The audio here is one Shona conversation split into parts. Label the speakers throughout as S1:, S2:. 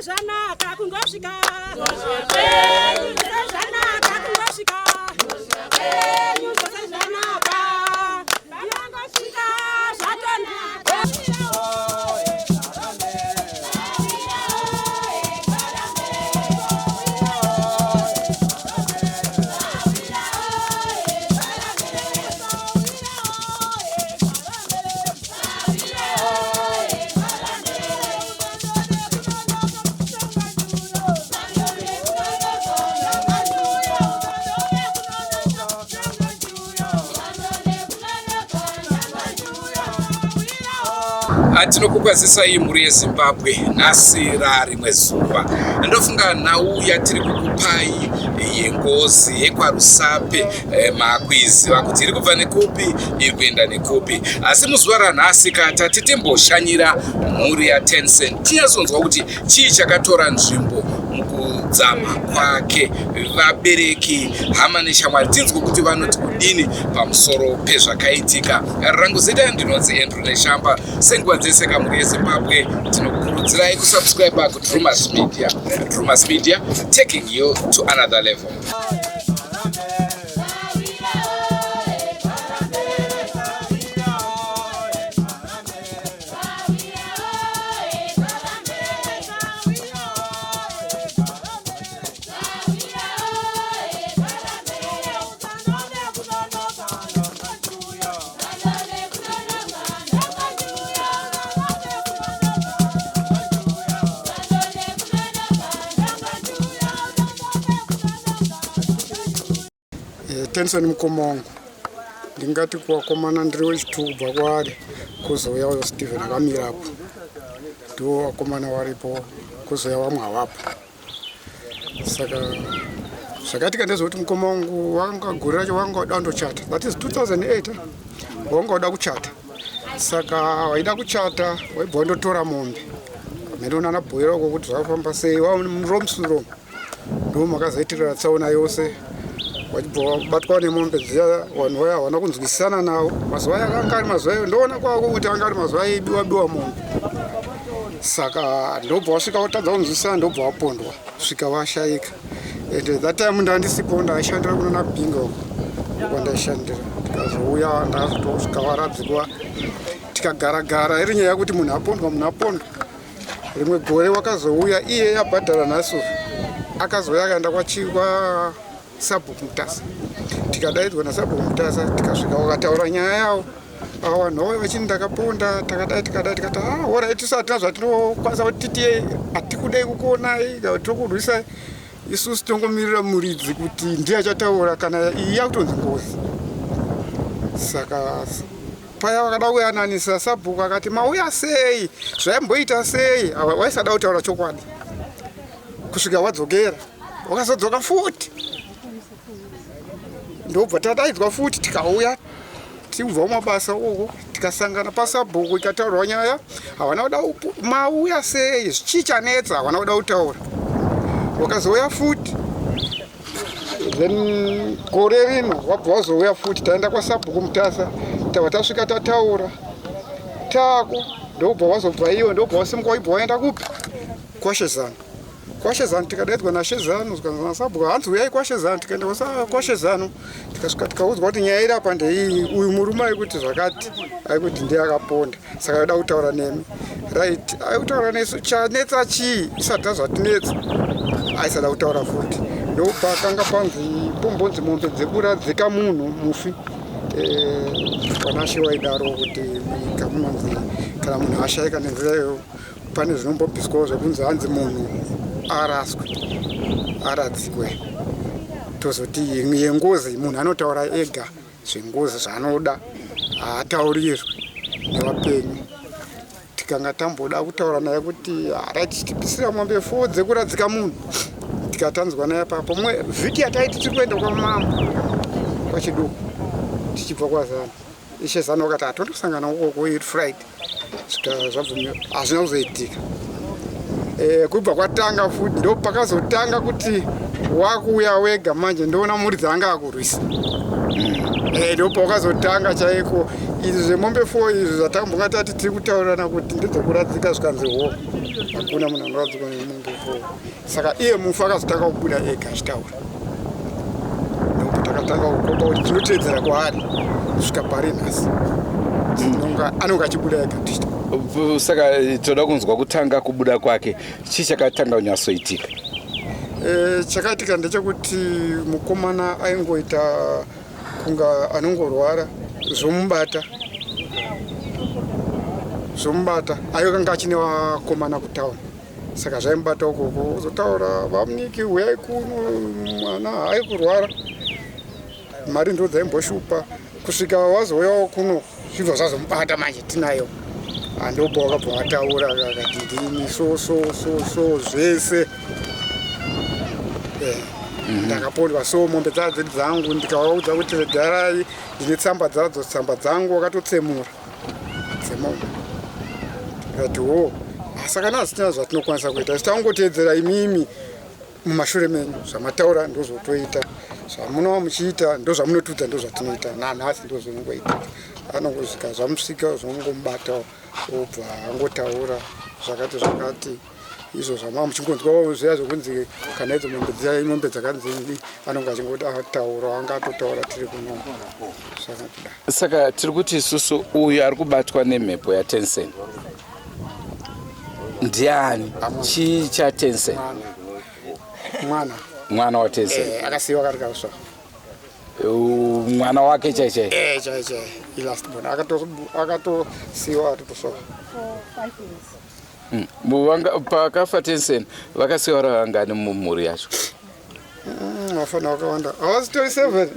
S1: Zvanaka kungosvika zvanaka kungosvika kwenyu zvose zvanaka kungosvika zvatonaka.
S2: Tinokukwazisai mhuri yeZimbabwe, nhasi rarimwe zuva. Ndofunga nhau yatiri kukupai yengozi yekwaRusape, makuiziva kuti iri kubva nekupi, iri kuenda nekupi. Asi muzuva ranhasi ka tati timboshanyira mhuri yaTencent tinyatsonzwa kuti chii chakatora nzvimbo mukudzama kwake, vabereki, hama neshamwari, tinzwe kuti vanoti kudini pamusoro pezvakaitika. Rangu zita ndinonzi Andrew Neshamba. Senguva dzese kamhuri yeZimbabwe, tinokurudzirai kusubscribe kuDrumas Media. Drumas Media, taking you to another level.
S3: Tenson mukoma wangu, ndingati kuvakomana ndiri wechitwo kubva kwaari, kuzouya uyo Steven akamirapo, ndiwo vakomana varipo, kuzouya vamwe havapo. Saka zvakaitika ndezvekuti mukoma wangu wanga gore racho wanga wada kundochata, that is 2008, wanga wada kuchata. Saka waida kuchata waibva wandotora mombe mheno nana bhoera uko kuti zvakafamba sei, wamuromusuro ndo makazoitirira tsaona yose, wachibva wabatwa nemombe dziya. Vanhu vaya havana kunzwisisana navo. Mazuva aya akanga ari mazuva ayo, ndoona kwako kuti anga ari mazuva aibiwa biwa mombe. Saka ndobva wasvika watadza kunzwisisana, ndobva wapondwa svika washaika. And that time ndandisipo, ndaishandira kunana Binga uko kwandaishandira. Tikazouya ndakazotosvika waradzikwa, tikagara gara iri nyaya yekuti munhu apondwa, munhu apondwa. Rimwe gore wakazouya iye abhadhara nhasi, akazouya akaenda kwachikwa sabhuku Mutasa, tikadaidzwa nasabhuku Mutasa, tikasvika wakataura nyaya yavo. Ava vanhu vauya vachini ndakaponda, takadai tikadai, tikati ah, alright, isu hatina zvatinokwanisa kuti titiye, hatikudei kukuonai kana tiri kurwisai. Isusu tongomirira muridzi kuti ndiye achataura kana iyi yakutonzi ngozi. Saka paya vakada kuyananisa, sabhuku akati mauya sei, zvaimboita sei, waisada kutaura chokwadi kusvika wadzokera. Wakazodzoka futi, ndobva tadaidzwa futi, tikauya tichibva mumabasa uko, tikasangana pasabhuku, ikataurwa nyaya. Havana kuda, mauya sei, chii chanetsa, havana kuda kutaura. Wakazouya futi then gore rino wabva wazouya futi, taenda kwasabhuku Mutasa, tabva tasvika tataura tako, ndobva wazobva iwe, ndobva wasimuka waibva waenda kupi, kwaShezano. KwaShezano tikadaidzwa naShezano, zvikanzi nasabhuku hanzi uyai kwaShezano. Tikaenda kwaShezano, tikasvika tikaudzwa kuti nyaya iri apa ndeiyi, uyu murume aikuti zvakati, aikuti ndiye akaponda, saka aida kutaura nemi. Right, aikutaura nesu, chanetsa chii, isati tazvatinetsa, aisada kutaura futi. Ndopakanga panzi pombonzi mombe dzekuradzika munhu mufi. Panashe waidaro kuti munyika munonzi kana munhu ashaika nenzira iyoyo, pane zvinombobviswawo zvekunzi hanzi munhu araswe, aradzikwe. Tozoti yengozi munhu anotaura ega zvengozi zvaanoda, haataurirwi nevapenyu. Tikanga tamboda kutaura naye kuti alright, tipisira mombe 4 dzekuradzika munhu, tikatanzwa naye papo. Vhiki yataiti tiri kuenda kwamambo kwaChiduku tichibva kwaZano, Ishe Zano wakati hatondosangana ukoko iri Friday, svika zvabvumira, hazvina kuzoitika. Eh, kubva kwatanga futi ndo pakazotanga kuti wakuuya wega manje ndoona muridzi anga akurwisa mm. eh, ndo pawakazotanga chaiko izvi zvemombe fo izvi zvatambonga tati tiri kutaurirana kuti ndedzekuradzika zvikanzi ho hakuna munhu anoradzikwa nemombe fo saka iye mufi akazotanga kubuda ega achitaura ndopo takatanga kukopa kuti tinoteedzera kwaari kusvika pari nhasi anonga achibuda ega tichita
S2: saka eh, toda kunzwa kutanga kubuda kwake chii chakatanga kunyatsoitika
S3: eh, chakaitika ndechekuti mukomana aingoita kunga anongorwara zvomubata zvomubata ayo kanga achine vakomana kutauni saka zvaimubata ukoko ozotaura vamuniki huyai kuno mwana haai kurwara mari ndo dzaimboshupa kusvika wazouyawo kuno zvibva zvazomubata manje tinayo andopa wakabva wataura akati ndini so so so so zvese eh, mhm. ndakapondwa so mombe dzaa dziri dzangu ndikavaudza kuti regarai ndine tsamba dzadzo tsamba dzangu wakatotsemura dzemombe ndikati wo saka nazvitina zvatinokwanisa kuita isu tangoteedzera imimi mumashure menyu zvamataura ndozvotoita zvamunova muchiita ndozvamunotudza ndozvatinoita nanhasi ndozvinongoitika anongosvika zvamusvika zvongomubata obva angotaura zvakati zvakati izvo zvamava muchingonzwawo zviya zvokunzi kana idzo mombe dziya imombe dzakanzi anonge achingotaura anga atotaura tiri kuno
S2: zvakadaro saka tiri kuti isusu uyu ari kubatwa nemhepo yatensen ndiani chii chatensen
S3: mwana
S2: mwana watensen
S3: eh, akasiyiwa kari kauswa
S2: mwana wake chai chai
S3: eh chai chai ilast born akatosiyiwa ari kuswa
S2: hmm. Pakafa Tensen vakasiyiwa ravangani mumhuri yacho?
S3: Vafana vakawanda havasitori seven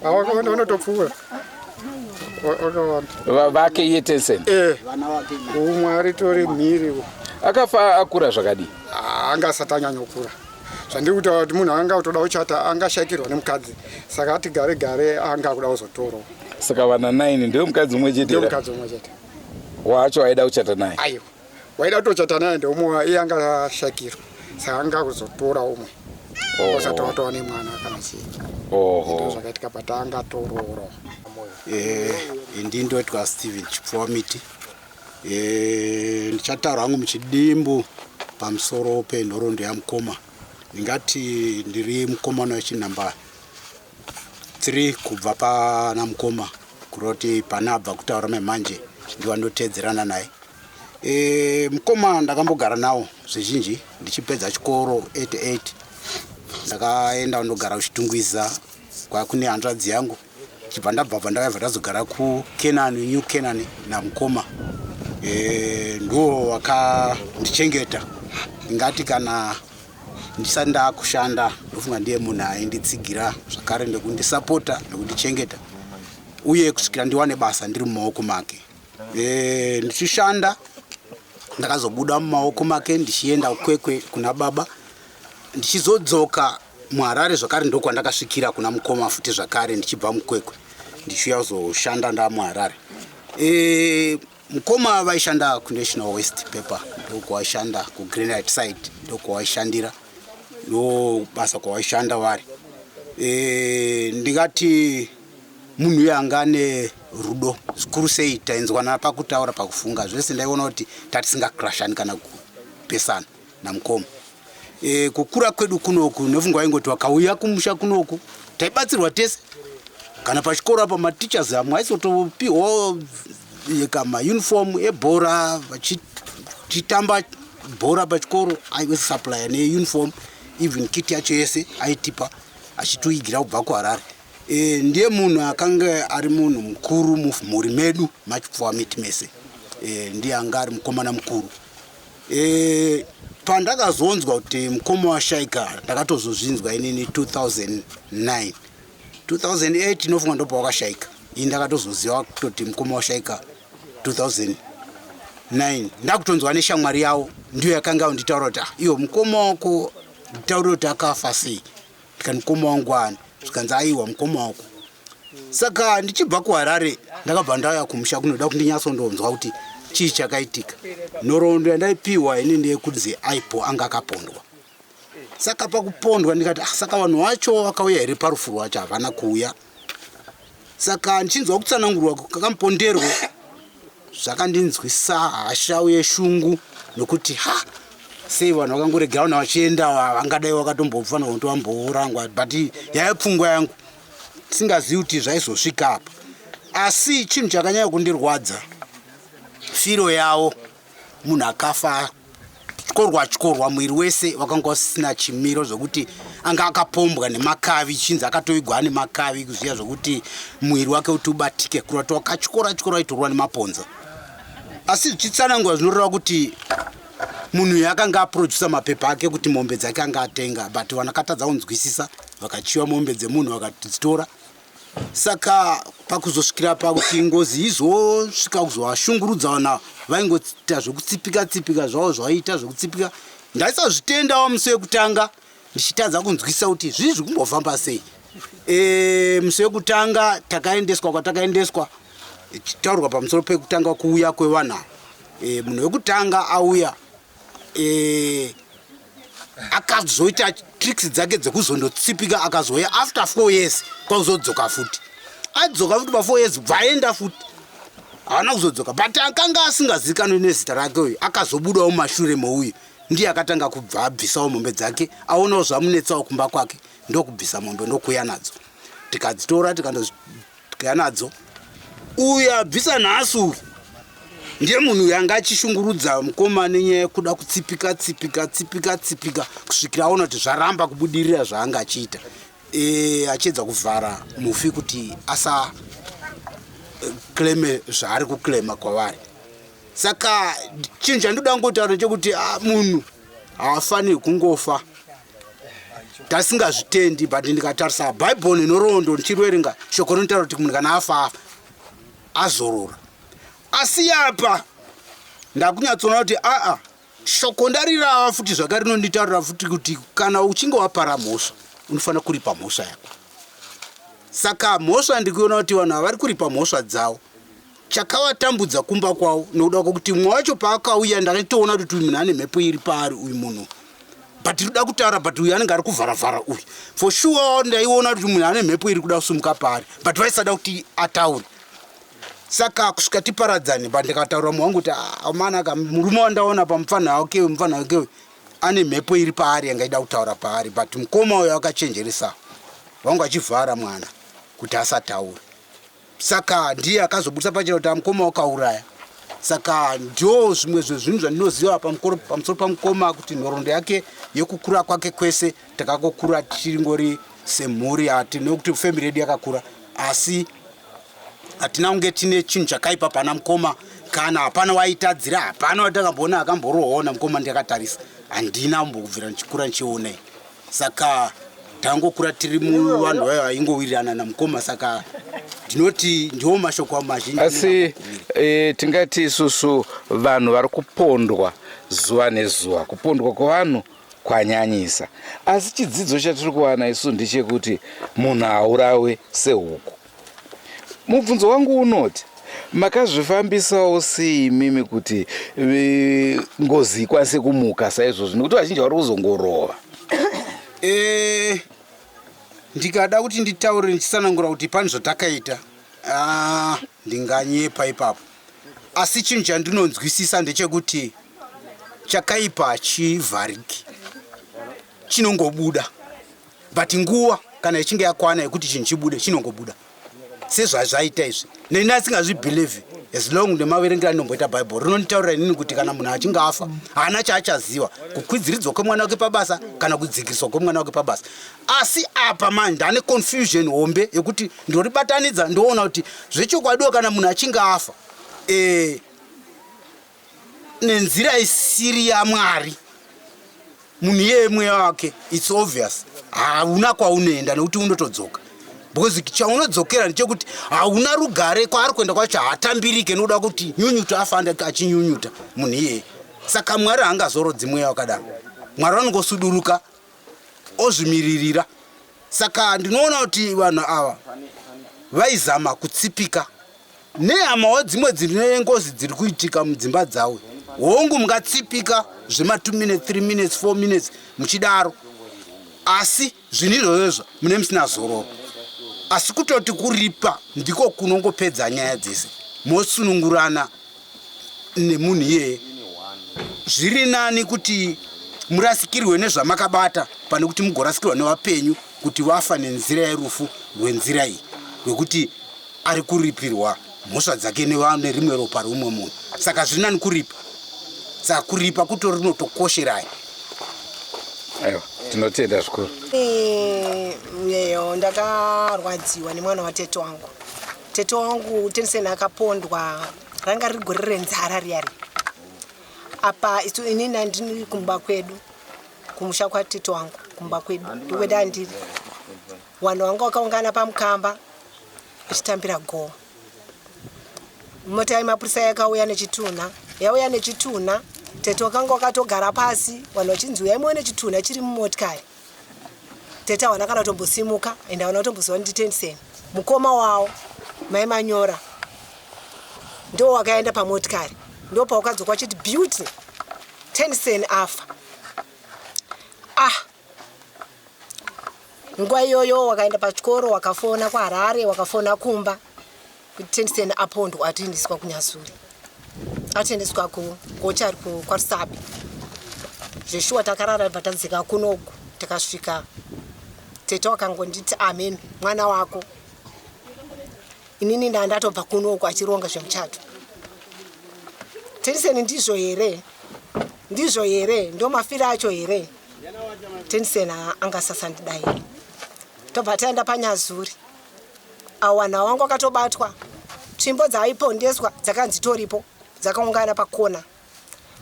S3: havakawanda vanotopfuura
S2: vakawanda vake iye Tensen
S3: eh, umwe aritori mhiri
S2: akafa akura zvakadii
S3: ah, anga asati anyanyokura zvandiri kutaura kuti munhu anga kutoda kuchata angashaikirwa nemukadzi saka ati gare gare anga akuda kuzotorwa
S2: saka vana 9 ndiwe mukadzi umwe chete
S3: mukadzi umwe chete
S2: wacho aida kuchata naye
S3: aiwa waida kutochata naye ndeumwe iye anga ashakirwa saka anga kuzotora umwe osati watova nemwana kana chii ndo zvakaitika but anga atoroorwa
S4: eh, ndi ndoitwa Steven Chipfuwamiti eh, ndichataura hangu muchidimbu pamusoro penhoroondo yamukoma ndingati ndiri mukomana wechinhamba 3 kubva pana mukoma kuroti pane abva kutaura mai manje ndiwandoteedzerana naye e, mukoma ndakambogara nawo zvizhinji ndichipedza chikoro 88 ndakaenda kundogara kuchitungwiza kwakune hanzvadzi yangu chibva ndabvabva ndakabva ndazogara kukenani new kenani namukoma e, ndiwo wakandichengeta ndingati kana ndisati ndakushanda ndofunga ndiye munhu ainditsigira zvakare nekundisapota nekundichengeta uye kusvikira ndiwane basa ndiri mumaoko make e, ndichishanda ndakazobuda mumaoko make ndichienda kukwekwe kuna baba ndichizodzoka muharare zvakare ndokwandakasvikira kuna mukoma futi zvakare ndichibva mukwekwe ndichiuya kuzoshanda ndamuharare e, Mukoma vaishanda kuNational Waste Paper ndokwawaishanda kuGranite site ndokwawaishandira ndobasa kwawaishanda vari e, ndingati munhu uyo anga ane rudo zvikuru sei tainzwanana pakutaura pakufunga zvese ndaiona kuti tatisingacrashani kana kupesana namukoma e, kukura kwedu kunoku nefungwa yaingoti wakauya kumusha kunoku taibatsirwa tese kana pachikoro apa mateachers amwe aisotopiwa kamauniform ebhora vachitamba bhora pachikoro aisupplya neuniform even kit yacho yese aitipa achitoigira kubva kuharare e, ndiye munhu akanga ari munhu mukuru mumhuri medu machipfuwa miti mese e, ndiye anga ari mukomana mukuru E, pandakazonzwa kuti mukoma washaika ndakatozozvinzwa inini 2009 2008 inofunga ndopawakashaika ini ndakatozoziva kutoti mukoma washaika 2009 ndakutonzwa neshamwari yavo ndiyo yakanga yonditaura kuti ah, iyo mukoma wako nditaurire kuti akafa sei ndikati mukoma wangu ani zvikanzi aiwa mukoma wako saka ndichibva kuharare ndakabva ndauya kumusha kunoda kuti ndinyatsondonzwa kuti Chii chakaitika? Nhoroondo yandaipiwa ini ndeyekunzi aipo anga akapondwa. Saka pakupondwa ndikati ah, saka vanhu vacho vakauya here parufu rwacho? Havana kuuya. Saka ndichinzwa kutsanangurwa kakamuponderwo zvakandinzwisa hasha uye shungu nokuti ha sei vanhu vakangoregera vanhu vachienda vangadai vakatombofanira kuti vambourangwa but yaive pfungwa yangu tisingazivi kuti zvaizosvika apa asi chinhu chakanyanya kundirwadza firo yavo munhu akafa tyorwa tyorwa mwiri wese wakanga usisina chimiro zvekuti anga akapombwa nemakavi chinzi akatoigwa ane makavi kuzviya zvekuti mwiri wake kuti ubatike kureva kuti wakatyora tyora aitorwa nemaponza asi zvichitsanangura zvinoreva kuti munhu uyu akanga aprodusa mapepa ake kuti mombe dzake anga atenga but vanhu akatadza kunzwisisa vakachiwa mombe dzemunhu vakadzitora Saka pakuzosvikira pakuti ngozi izosvika kuzovashungurudza vanhu ava vaingoita zvekutsipika tsipika zvavo zvaiita zvekutsipika ndaisazvitendawo musi wekutanga ndichitadza kunzwisisa kuti zvii zviri kumbofamba sei e, musi wekutanga takaendeswa kwatakaendeswa ichitaurwa pamusoro pekutanga kuuya kwevanhu ava e, munhu wekutanga auya e, akazoita tricks dzake dzekuzondotsipika akazouya after four years kwakuzodzoka futi adzoka futi pafour years bvaenda futi haana kuzodzoka but akanga asingazikanwi nezita rake uyu akazobudawo mumashure meuyu ndiye akatanga kubva abvisawo mombe dzake aonawo zvamunetsawo kumba kwake ndokubvisa mombe ndokuuya nadzo tikadzitora tikandodya nadzo uyu abvisa nhasi uyu ndiye munhu uyu anga achishungurudza mukoma nenyaya yekuda kutsipika tsipika tsipika tsipika kusvikira aona kuti zvaramba kubudirira zvaanga achiita e, achiedza kuvhara mufi kuti asa e, kleme zvaari kuklema kwavari saka chinhu chandoda kungotaura chekuti ah, munhu haafaniri kungofa tasingazvitendi but ndikatarisa bhaibheri nenhoroondo ndichiverenga shoko rinotaura kuti munhu kana afa afa azorora asi apa ndakunyatsoona kuti aa shoko ndarirava futi zvakare rinonditaurira futi kuti kana uchinge wapara mhosva unofanira kuripa mhosva yako saka mhosva ndikuona kuti vanhu havari kuripa mhosva dzavo chakavatambudza kumba kwavo nokuda kwekuti mumwe wacho paakauya ndakatoona kuti uyu munhu ane mhepo iri paari uyu munhu but tinoda kutaura but uyu anenge ari kuvharavhara uyu for sure ndaiona kuti munhu ane mhepo iri kuda kusumuka paari but vaisada kuti ataure saka kusvika tiparadzane but ndikataura mumwe wangu kuti amanaka ah, murume wandaona pamupfanha wake mupfanha wake ane mhepo iri paari yanga ida kutaura paari but mukoma uyo akachenjeresa wangu achivhara mwana kuti asataure saka ndiye akazobudisa pachena kuti amukoma wakauraya saka ndio zvimwe zvezvinhu zvandinoziva pamusoro pamukoma kuti nhoroondo yake yekukura kwake kwese takangokura tichingori semhuri hati nekuti family yedu yakakura asi hatina kunge tine chinhu chakaipa pana mukoma kana hapana waitadzira hapana watakamboona akamborohwawo namukoma ndakatarisa handina kumbobvira ndichikura ndichiona saka tangokura tiri muvanhu vayo vaingowirirana namukoma saka ndinoti ndiwo mashoko mazhinji
S2: asi e, tingati isusu vanhu vari kupondwa zuva nezuva kupondwa kwevanhu kwanyanyisa asi chidzidzo chatiri kuwana isu ndechekuti munhu haurawe sehuku Mubvunzo wangu unoti makazvifambisawo sei imimi kuti e, ngozi ikwanise kumuka saizvozvo nekuti vazhinji vari kuzongorova
S4: e, ndikada kuti nditaure ndichisanangura kuti pane zvatakaita ah, ndinganyepa ipapo asi chinhu chandinonzwisisa ndechekuti chakaipa hachivhariki chinongobuda but nguva kana ichinge yakwana yekuti chinhu chibude chinongobuda sezvazvaita izvi neni asingazvibhilivhi as long nemaverengero andomboita bible rinonditaurira inini kuti kana munhu achinge afa haana chaachaziva kukwidziridzwa kwemwana wake pabasa kana kudzikiswa kwemwana wake pabasa asi apa manje ndane confusion hombe yekuti ndoribatanidza ndoona kuti zvechokwadiwo kana munhu achinge afa e, nenzira isiri yamwari munhu iyeye mweya wake its obvious hauna kwaunoenda nekuti unotodzoka because chaunodzokera ndechekuti hauna rugare kwaari kuenda kwacho haatambirike nokuda kuti nyunyuta afanda achinyunyuta munhu iyeye saka mwari haangazorodzi mweya wakadaro mwari vanongosuduruka ozvimiririra saka ndinoona kuti vanhu ava vaizama kutsipika Nehamawo dzimwe dzine ngozi dziri kuitika mudzimba dzavo. Hongu mungatsipika zvema 2 minutes, 3 minutes, 4 minutes muchidaro. Asi zvinhu izvozvo mune musina zororo. Asi kutoti kuripa ndiko kunongopedza nyaya dzese. Mosunungurana nemunhu iyeye. Zviri nani kuti murasikirwe nezvamakabata pane kuti mugorasikirwa nevapenyu kuti vafa nenzira yerufu rwenzira iyi rwekuti ari kuripirwa mhosva dzake nerimwe ropa reumwe munhu. Saka zviri nani kuripa. Saka kuripa kutori rinotokosherai.
S2: Aiwa, tinotenda zvikuru.
S1: Eyo ndakarwadziwa nemwana watete wangu. Tete wangu Tensen akapondwa, ranga riri gore renzara riya riya. Apa isu inini andini kumba kwedu, kumusha kwatete wangu, kumba kwedu ndokwenda ndiri. Vanhu vanga vakaungana pamukamba vachitambira goho. Mota yemapurisa yakauya nechitunha, yauya nechitunha, tete wakanga wakatogara pasi, vanhu vachinzi uyai muone chitunha chiri mumotikari. Tete havana kana kutombosimuka and havana kutomboziva kuti nditensen. Mukoma wavo mai Manyora ndo wakaenda pamotikari, ndo pawakadzoka vachiti Beauty Tensen afa. Ah, nguva iyoyo wakaenda pachikoro, wakafona kuHarare, wakafona kumba kuti Tensen apondwa, atoendeswa kuNyazuri, atoendeswa kugochari kwaRusape. Zveshuwa takarara bva tadzika kunoku, takasvika tete wakangonditi amen mwana wako. Inini ndandatobva kunoku achironga zvemuchato. Tensen ndizvo here? Ndizvo here? Ndo mafiro acho here? Tensen angasasandidai. Tobva taenda paNyazuri. Awana wangu akatobatwa. Tsvimbo dzaaipondeswa dzakanzi toripo, dzakaungana pakona.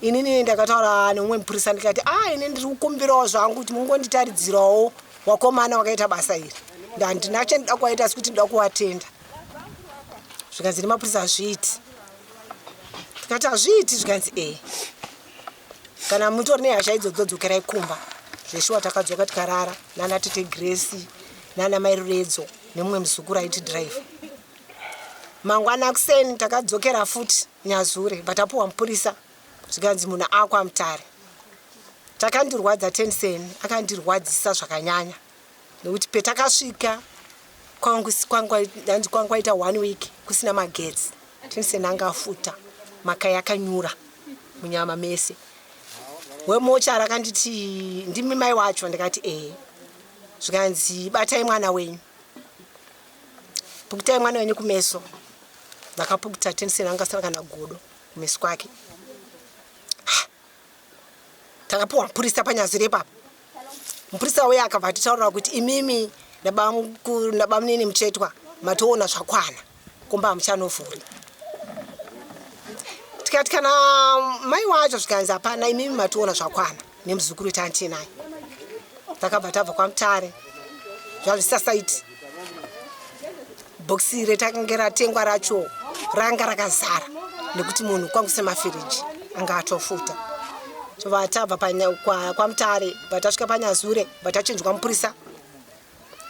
S1: Inini ndakataura neumwe mupurisa ndikati ah, ini ndiri kukumbirawo zvangu kuti mungonditaridzirawo wakomana wakaita basa iri. Ndandina chandida kuwaita asi kuti ndida kuwatenda. Zvikanzi nemapurisa hazviiti. Tikati hazviiti, zvikanzi eh. Kana mutori nehasha idzodzo dzokerai kumba. Zveshuwa takadzoka tikarara nana tete Grace nana mai Ruredzo nemumwe muzukuru aiti drive. Mangwana kuseni takadzokera futi Nyazure but tapuwa mupurisa zvikanzi munhu akwa Mutare. Takandirwadza Tensen akandirwadzisa zvakanyanya nekuti petakasvika kwangu kwangu kwaita one week kusina magetsi. Tensen anga afuta makai akanyura munyama mese. Wemochari akanditi ndimi mai wacho ndikati ehe. Zvikanzi batai mwana wenyu. Pukutai mwana wenyu kumeso. Ndakapukuta Tensen anga asina kana godo kumeso kwake. Takapiwa mupurisa panyazure ipapo. Mupurisa uya akabva atitaurira kuti imimi nabamunini Muchetwa matoona zvakwana kumba hamuchanovhuri. Tikati kana mai wacho zvikanzi hapana imimi matoona zvakwana nemuzukuru wetanti naye. Takabva tabva kwaMutare zvazvisasaiti. Bhokisi retange ratengwa racho ranga rakazara nekuti munhu kwangu semafiriji anga atofuta. Tobva tabva kwaMutare bva tasvika paNyazure bva tachinjwa mupurisa.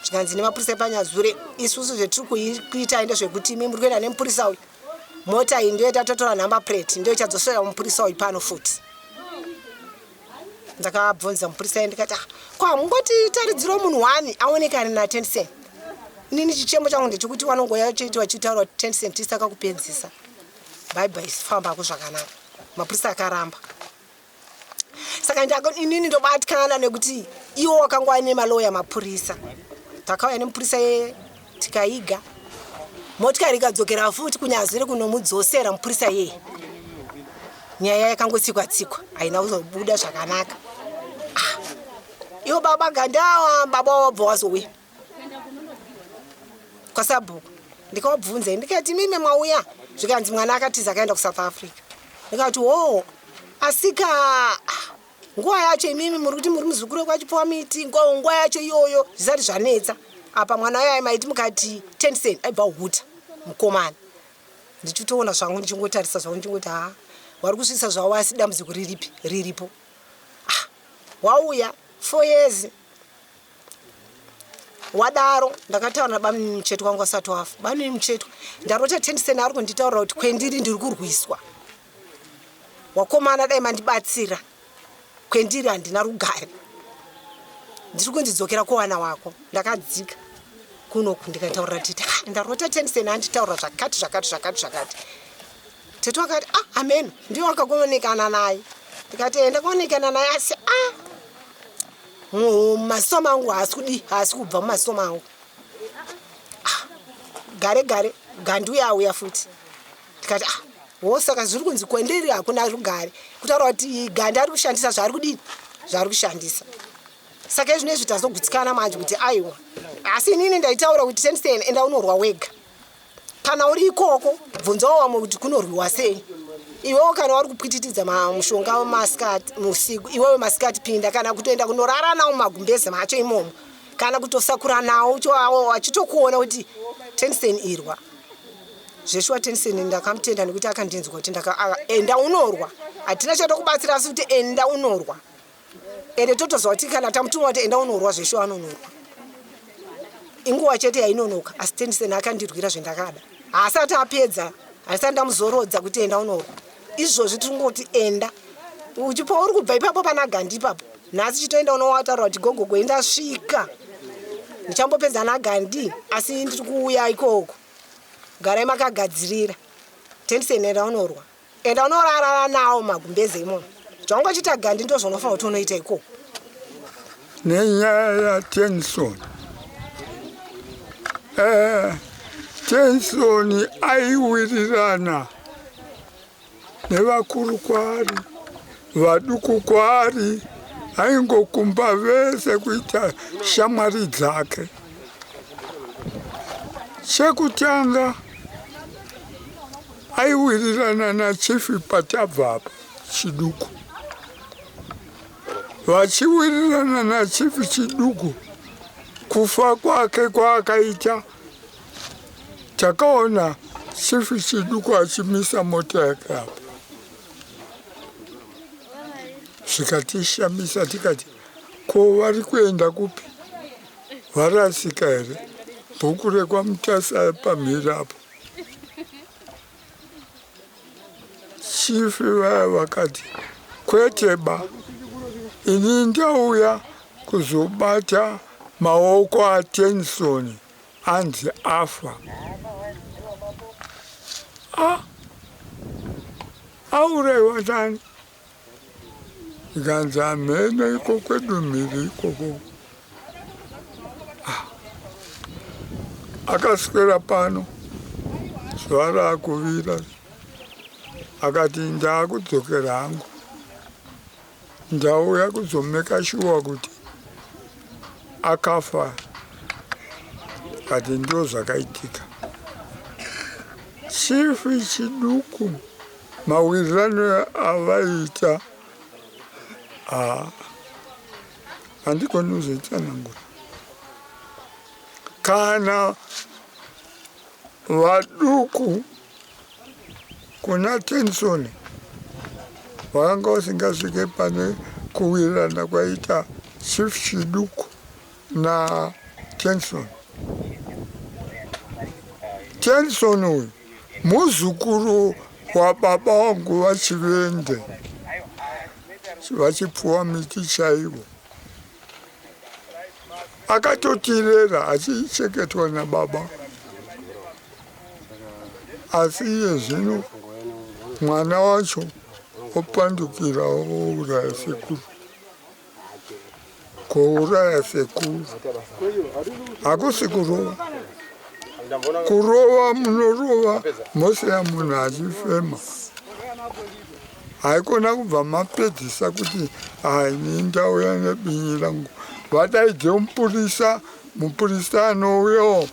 S1: Zvikanzi nemapurisa epanyazure isusu zvetiri kuita ndezvekuti imi muri kuenda nemupurisa uyu mota iyi ndiyo yatatotora number plate ndiyo ichadzosera mupurisa uyu pano futi. Ndakabvunza mupurisa iye ndikati ah, ko hamungotitaridzirawo munhu wani aonekane naTensen? Inini chichemo changu ndechekuti vanongouya chete vachitaura kuti Tensen tisaka kupedzisa. Bye bye, fambako zvakanaka. Mapurisa akaramba. Saka inini ndobatikana nekuti iwo wakanga waine maloya mapurisa. Takauya nemupurisa yeye tikaiga. Motikari ikadzokera futi kunyazire kunomudzosera mupurisa yeye. Nyaya yakangotsikwa tsikwa haina kuzobuda zvakanaka. Ah, iwo baba Gandawa baba wabva wazouya kwasabhuku ndikavabvunza ndikati mime mwauya zvikanzi mwana akatiza akaenda kuSouth Africa. Ndikati hoo asika nguva yacho imimi muri kuti muri muzukuru wekwachipuwa miti nguva yacho iyoyo zvisati zvanetsa apa mwana uyo maiti mukati Tensen aibva huta mukomana. Ndichitoona zvangu ndichingotarisa zvangu ndichingoti haa wari kusvitsa zvavo asi dambudziko riripi riripo. Ah, wauya 4 years. Wadaro ndakataura nabamunini Muchetwa wangu asati wafa. Bamunini Muchetwa, ndarota Tensen ari kunditaurira kuti kwendiri ndiri kurwiswa. Wakomana dai mandibatsira. Kwendiri handina rugare. Ndiri kunzi dzokera kuwana wako. Ndakadzika kunoku ndikataurira tete. Ah, ndarota Tensen anditaurira zvakati zvakati zvakati zvakati. Tete wakati ah amen ndiye wakakuonekana naye. Ndikati enda kuonekana naye asi ah mumaziso mangu haasi kudii haasi kubva mumaziso mangu ah, gare gare gandiuya auya futi ndikati ah wo saka zviri kunzi kwendiri hakuna rugare kutaura kuti gandi ari kushandisa zvaari kudini zvaari kushandisa saka izvino izvi tazogutsikana manje kuti aiwa asi inini ndaitaura kuti tensen enda unorwa wega Kana uri ikoko bvunzawo vamwe kuti kunorwiwa sei. Iwewo kana wari kupwititidza mushonga masikati usiku, iwewe masikati pinda kana kutoenda kunorara nawo mumagumbeze macho imomo kana kutosakura nawo achitokuona kuti Tensen irwa. Zveshuwa Tensen ndakamutenda nekuti akandinzwa kuti ndaka enda unorwa. Hatina chatokubatsira asi kuti enda unorwa. Ende totoziva kuti kana tamutuma kuti enda unorwa zveshuwa anonorwa. Inguva chete yainonoka asi Tensen akandirwira zvendakada. Haasati apedza, handisati ndamuzorodza kuti enda unorwa. Izvozvi tiri kungoti enda. Uchipo uri kubva ipapo pana Gandi ipapo. Nhasi chitoenda unowataura kuti gogogo ndasvika. Ndichambopedza naGandi asi ndiri kuuya ikoko. Garai makagadzirira. Tensen enda unorwa. Enda unorarara nawo magumbeze imomo. Zvawanga uchiita Gandi ndozvaunofanira kuti unoita ikoko.
S5: Nenyaya yaTenson. Eh, Tenson aiwirirana nevakuru kwaari, vaduku kwaari, aingokumba vese kuita shamwari dzake. Chekutanga Aiwirirana naChief patabva apa Chiduku. Vachiwirirana naChief Chiduku kufa kwake kwaakaita takaona Chief Chiduku achimisa mota yake apa zvikatishamisa tikati ko vari kuenda kupi varasika here bhuku rekwaMutasa pamhiri apo Chief vaya vakati kwete ba ini ndauya kuzobata maoko aTenson anzi afa. Ah, auraiwa nani? Zvikanzi hamheno iko kwedu mhiri ikoko. Ah. Akaswera pano zuva raakuvira akati ndaakudzokera hangu ndauya kuzomeka shuwa kuti akafa kati ndo zvakaitika chifi chiduku Mawirirano avaiita haa handikoni kuzvitsanangura. Kana vaduku kuna Tenson vakanga vasingasvike pane kuwirirana kwaita Chief Chiduku naTenson. Tenson uyu Muzukuru wababa vangu vaChivende vachipfuwa miti chaivo akatotirera achichengetwa nababa asi iye zvino mwana wacho opandukira ouraya sekuru. Kuuraya sekuru hakusi kurova. Kurova munorova mosiya munhu achifema. Haikona kubva mapedzisa kuti ini ndauya nebinyi rangu. Vadaidze mupurisa, mupurisa anouyawo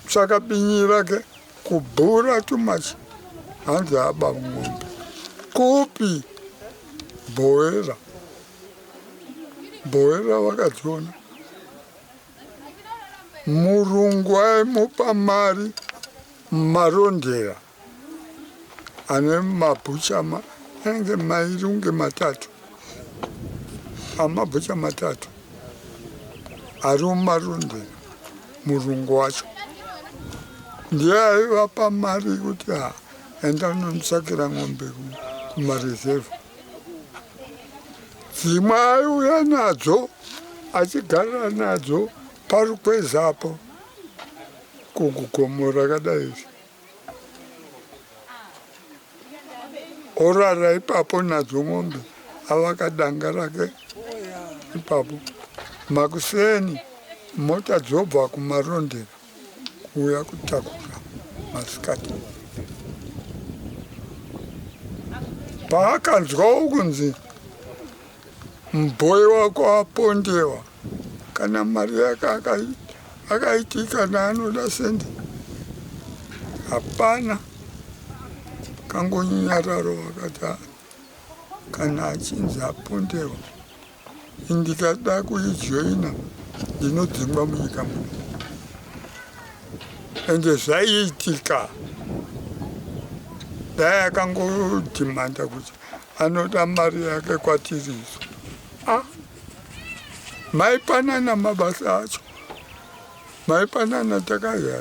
S5: tsvaka binyi rake kubhura too much hanzi aba mombe. Kupi? Bhoera. Bhoera vakadziona. Murungu aimupa mari marondera ane mabhucha anenge mairi kunge matatu amabhucha matatu ari mumarondera. Murungu wacho ndiye aivapa mari kuti ha enda unonditsvakira ng'ombe kumareserve. Dzimwe aiuya nadzo achigara nadzo parukwezapo kugomo rakadai izvi. Orara ipapo nadzo ng'ombe avaka danga rake ipapo. Makuseni mota dzobva kuMarondera kuuya kutakura masikati. Paakanzwawo kunzi mubhoyi wako apondewa kana mari yake akaiti kana anoda sendi hapana kangonyararo akati ah, kana achinzi apondewa ndikada kuijoina ndinodzingwa munyika muno ende zvaiitika dai akangodhimanda kuti anoda mari yake kwatiri isu ah maipanana mabasa acho maipanana takaya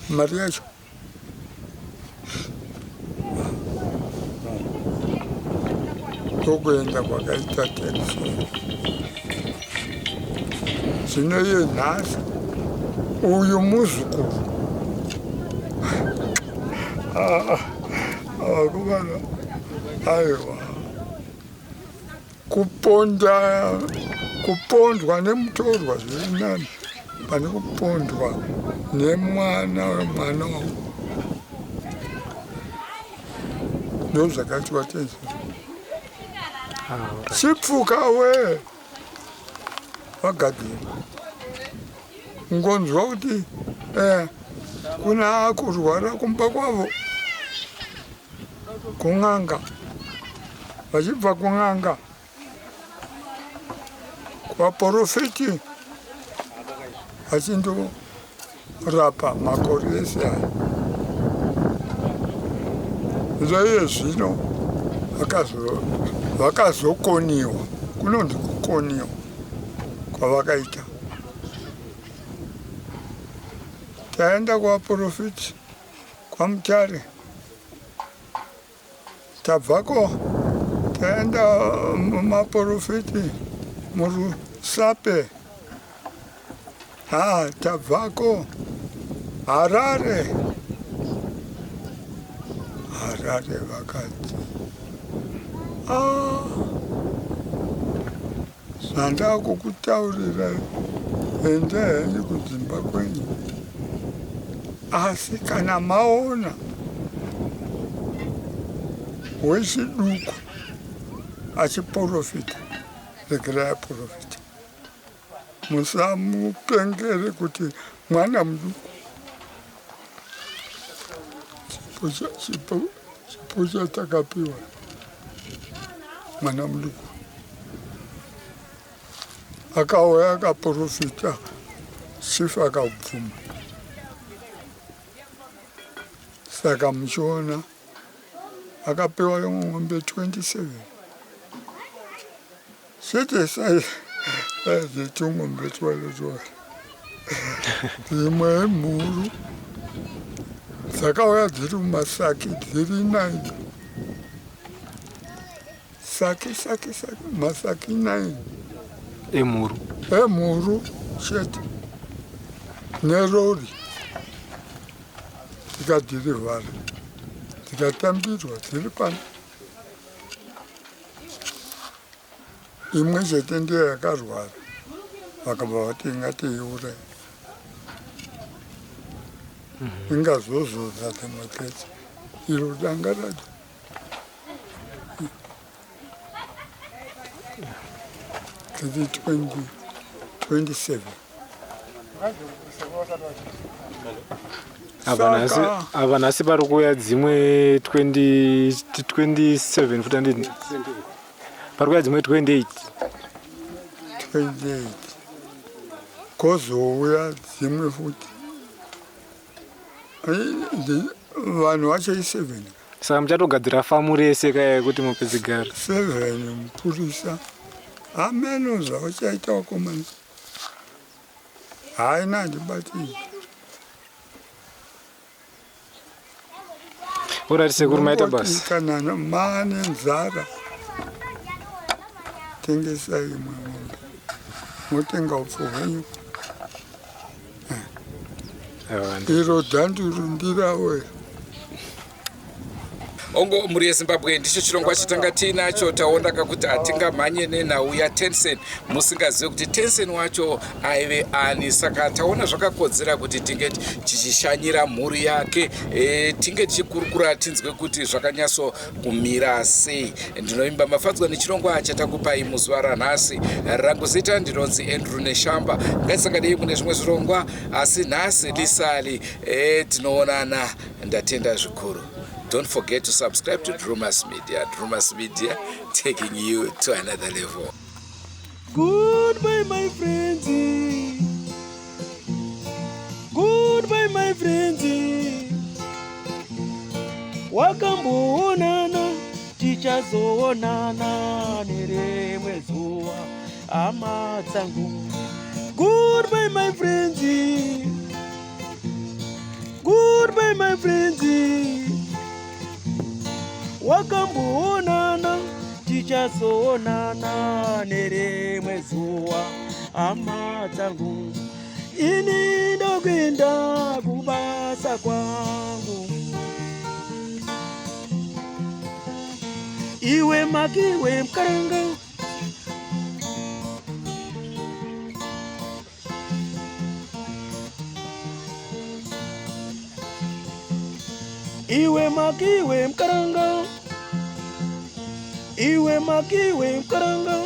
S5: mari yacho ndokuenda kwakaita tension zvino iye nhasi uyu muzukuru ah, vakomana aiwa Kuponda kupondwa nemutorwa zviri nani pane kupondwa nemwana wemwana wangu. Ndozvakaitwa tenzi. Chipfuka we wagadzira. Ngonzwa kuti eh, kuna akurwara kumba kwavo kun'anga vachibva kun'anga kuvaporofiti vachindorapa makore ese aya zvaiye zvino vakazokoniwa kunonzi kukoniwa kwavakaita taenda kuvaporofiti kwaMutare. Tabvako taenda mumaporofiti muRusape. Ha, tabvako Harare. Harare vakati ah, Zvandakukutaurirai, endai henyu kudzimba kwenyu, asi kana maona wechiduku achiporofita, regerai aporofite. Musamupengere kuti mwana muduku. Chipo chatakapiwa mwana muduku akauya akaprofita chief akabvuma saka muchiona akapiwa ng'ombe 27 Chete saizi tungombe twacho twacho. Dzimwe mhuru dzakauya dziri mumasaki dziri nine. Saki saki saki masaki nine.
S6: Emhuru.
S5: Emhuru chete. Nerori. Dzikadhirivhara. Dzikatambirwa dziri pano. Imwe chete ndiyo yakarwara vakabva vati ngatiiuraye ingazozodza dzimwe dzese iro danga racho dziri 20 27
S6: Apa nhasi pari kuuya dzimwe 20 27 futi handiti pari kuuya dzimwe 28
S5: 28 kozouya dzimwe futi vanhu vacho i7
S6: saka muchatogadzira famu rese kaya yekuti mupedze garo
S5: 7 mupurisa ameno zvavachaita vakomana. Haina handibati.
S6: Urati sekuru maita basa.
S5: Kana mane nzara tengesai imwe mombe motenga upfu hwenyu. Iro dhanduru ndirawo.
S2: Ongo mhuri yeZimbabwe, ndicho chirongwa chatanga tiinacho. Taonaka kuti hatingamhanye nenhau yaTensen musingazive kuti Tensen wacho aive ani. Saka taona zvakakodzera kuti tinge tichishanyira mhuri yake, tinge tichikurukura tinzwe kuti zvakanyatso kumira sei. Ndinovimba mafadzwa nechirongwa chatakupai muzuva ranhasi. Rangu zita ndinonzi Andrew Neshamba. Ngatisanganei mune zvimwe zvirongwa, asi nhasi lisali tinoonana. Ndatenda zvikuru. Don't forget to subscribe to Drumas Media. Drumas Media, taking you to another level.
S7: Goodbye, my friends. Goodbye, my friends. Wakamboonana, tichazoonana nerimwe zuva, hama dzangu. Goodbye, my friends. Goodbye, my friends. Wakamboonana, tichazoonana nerimwe zuva, hama dzangu. Ini ndokuenda kubasa kwangu. Iwe makiwe mukaranga. Iwe makiwe mukaranga. Iwe makiwe mukaranga.